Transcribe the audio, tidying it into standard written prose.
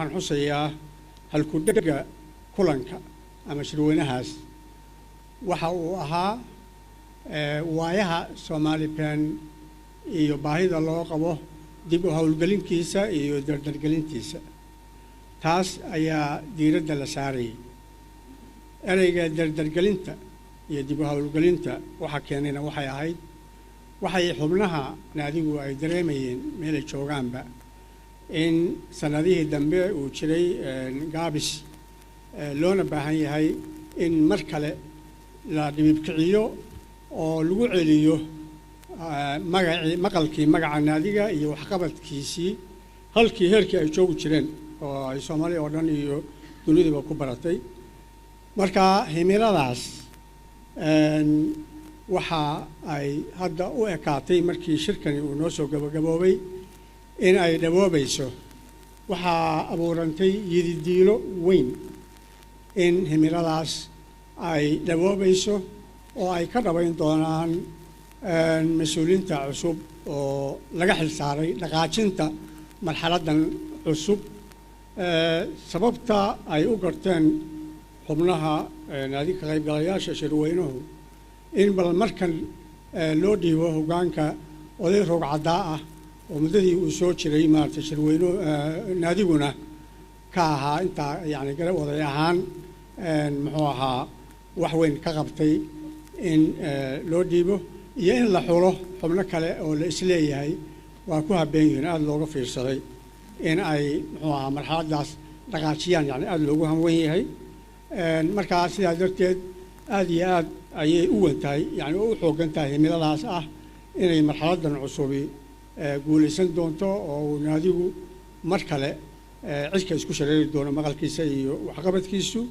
Waxaan xusayaa halku-dhegga kulanka ama shirweynahaas waxa uu ahaa waayaha Somali PEN iyo baahida loo qabo dib u howlgelinkiisa iyo dardargelintiisa. Taas ayaa diiradda la saarayay. Ereyga dardargelinta iyo dib u howlgelinta waxa keenayna waxay ahayd waxay xubnaha naadigu ay dareemayeen meelay joogaanba in sanadihii dambe uu jiray gaabis, loona baahan yahay in mar kale la dhibibkiciyo oo lagu celiyo magacii, maqalkii magaca naadiga iyo waxqabadkiisii halkii heerkii ay joogi jireen oo ay Soomaaliya oo dhan iyo duniduba ku baratay. Marka himiladaas waxa ay hadda u ekaatay markii shirkani uu noo soo gabagaboobay in ay dhaboobayso. Waxaa abuurantay yididiilo weyn in himiladaas ay dhaboobayso oo ay ka dhabayn doonaan mas-uuliyiinta cusub oo laga xil saaray dhaqaajinta marxaladdan cusub. Sababta ay u garteen xubnaha naadi ka qaybgalayaasha shirweynuhu in bal markan loo dhiibo hoggaanka oday roog caddaa ah oo muddadii uu soo jiray maaragtay shirweynuhu naadiguna ka ahaa intaa yacni garab oday ahaan muxuu ahaa wax weyn ka qabtay in loo dhiibo iyo in la xulo xubno kale oo la isleeyahay waa ku habeen yihiin, aada looga fiirsaday in ay muxuu ahaa marxaladdaas dhaqaajiyaan, yani aada loogu hanwen yahay. Markaa sidaa darteed aada iyo aad ayay u wen tahay, yani oo u xooggan tahay himiladaas ah inay marxaladdan cusubi guulaysan doonto oo uu naadigu mar kale cidka isku shareeri doono maqalkiisa iyo waxqabadkiisu.